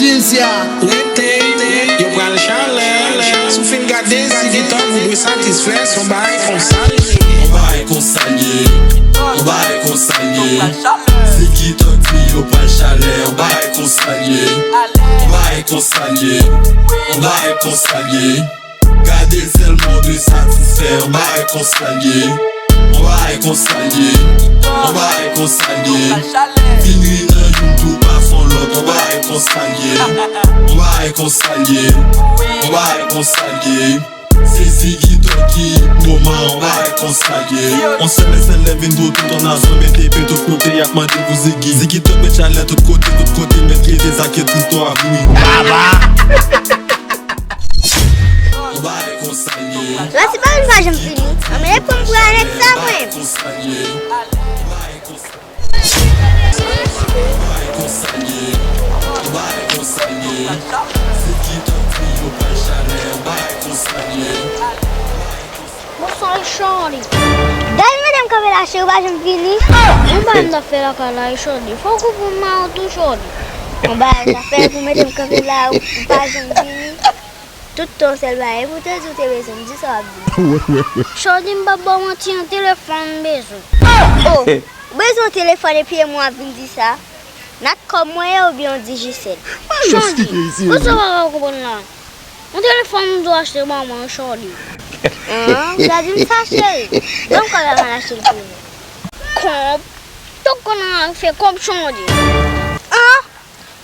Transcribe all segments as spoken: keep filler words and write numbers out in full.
Cynthia, rete, yo pral chalè. Si w fin gade Ziggy Thug, ou dwe satisfè, se yon bagay konsa l ye. Yon bagay konsa l ye. Yon bagay konsa l ye. Ziggy Thug di yo pral chalè. Yon bagay konsa l ye. Yon bagay konsa l ye. Yon bagay konsa l ye. Gade sèlman w dwe satisfè, yon bagay konsa l ye. Yon bagay konsa l ye. Yon bagay konsa l ye. Vin ri nan youn tou pa fon lòt, yon bagay konsa l ye. Yon bagay konsa l ye. Yon bagay konsa l ye. Se Ziggy Thug ki moman, yon bagay konsa l ye. On sèl sèl lè vin pou tout on nazon mete pe tout kote, y ap mande pou Ziggy. Ziggy Thug met chalè tout kote, tout kote, met gete zake tout to ap bri. Baba! Rasi pa vin pa janm fini. Anmwey, pou m pran nèg sa mwen. Bonswa, Shorty. Gade medam kanpe la, cheri, ou pa janm vini. Mwen pa nan fè lakay la, Shorty. Fò w konprann mwen tou, Shorty. Mwen pa nan fè pou medam kanpe la, ou pa janm vini. Tout tan sèl bagay pou te di w te bezwen m, di sa w ap di m. Shorty, m p ap ba w manti, yon telefòn m bezwen. Oh, ou bezwen yon telefòn epi e mwen w ap vin di sa? Natcom mwen ye oubyen yon Digicel? Shorty, ou sa pa ka konprann la? Yon telefòn m di w achte ban mwen, Shorty. Ah, ou ta di m sa, cheri. Ban m kòb la m al achte l pou ou. Kòb? Tou konnen fè kòb, Shorty. Ah!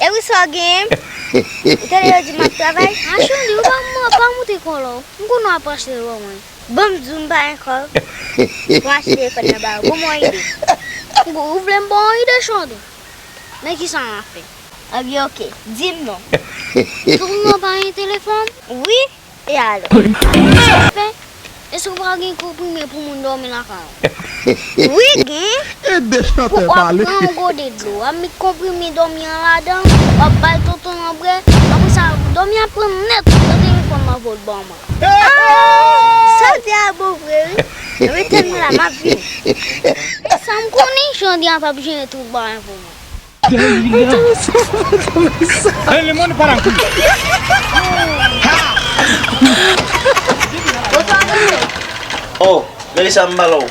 Epi sa w genyen? Ou tande yo di m ap travay? Ah, Shorty, ou pa, pa moute kòlè w. M konnen w ap achte l ban mwen. Bon, m di w m pa gen kòb pou m achte telefòn nan ba ou. Bon, m yon ide. Ou, ou vle m ba w yon ide, Shorty? Men kisa m ap fè. Ebyen, oke. Di m non. Tou non pa gen telefòn? Wi. E alò? Sa fè? Èske w pa gen konprime pou moun dòmi lakay ou? Wi, gen. Ede chantè pale. Pou w ap pran yon gode dlo, w ap met konprime dòmi an ladan, w ap bay tonton an bwè, apre sa, dòmi an pran nèt, nan telefòn nan pou l ban mwen. Ah! Sa w di a bon vre, wi. Rete m la, m ap vini. Sa m konnen, Shorty an t ap jere tout bagay pou mwen. Hey, le monde part en couille. Oh, Melissa, m pale w.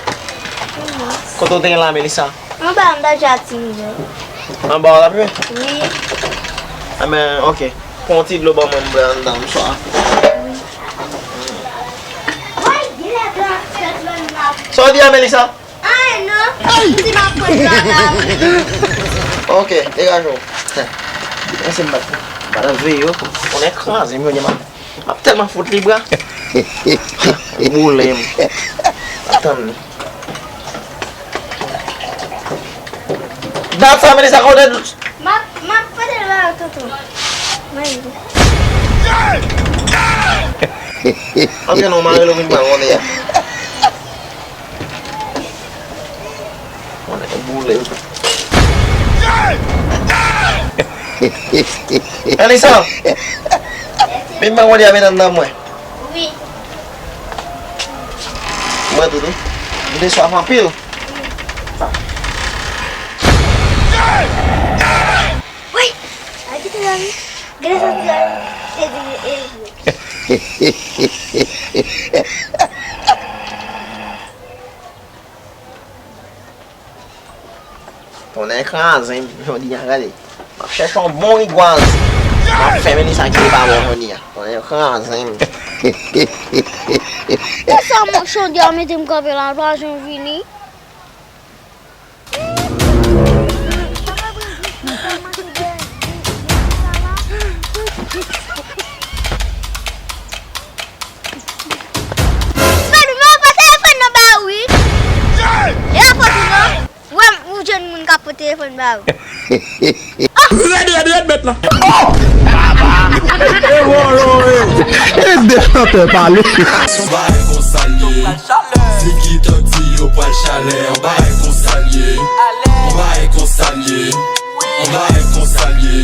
Kote w te ye la, Melissa? Anba, m ta jwe ak ti rivyè. Anba w la pi? Wi. Enben, oke. Pran yon ti dlo ban mwen, m vle anndan, m swa. Wi. Sa w di a, Melissa? Ay, non. M di m ap pran dlo a ba ou. Oke, degaje w. Mèsi, m pa, m pa t veye w. Konnen kraze m, jodi a, m ap, m ap tèlman fout li bra. Boule m. Atann li. Dat sa, Melissa, konnen M ap, m ap pote l ba ou, tonton. Mwen. Antre non, mare l, ou vin pran konnen a. Konnen boule. Anisa, vin pran konnen a, met anndan mwen. Wi. Mwen tou, tou. M te swaf anpil. Wi! Al kite la, wi. Gade sa ti la, wi. E di, e di. Tonnè kraze m, jodi a, gade. M ap chèche yon bon rigwaz. M ap fè Melissa kite pa bò jodi a. Tonnè kraze m. Kisa, mon, jodi a mete m kanpe la, l pa janm vini. Fè nou, men w pran telefòn nan ba ou, wi. E a fòt ou non. Ou wè, ou jwenn moun k ap pran telefòn ba ou. Rèd, rèd, rèd, mèt la. Oh! E wòlò, e. Ede chantè pale. Yon bagay konsa l ye. Ziggy Thug di yo pral chalè. Yon bagay konsa l ye. Yon bagay konsa l ye. Yon bagay konsa l ye.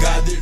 Gade.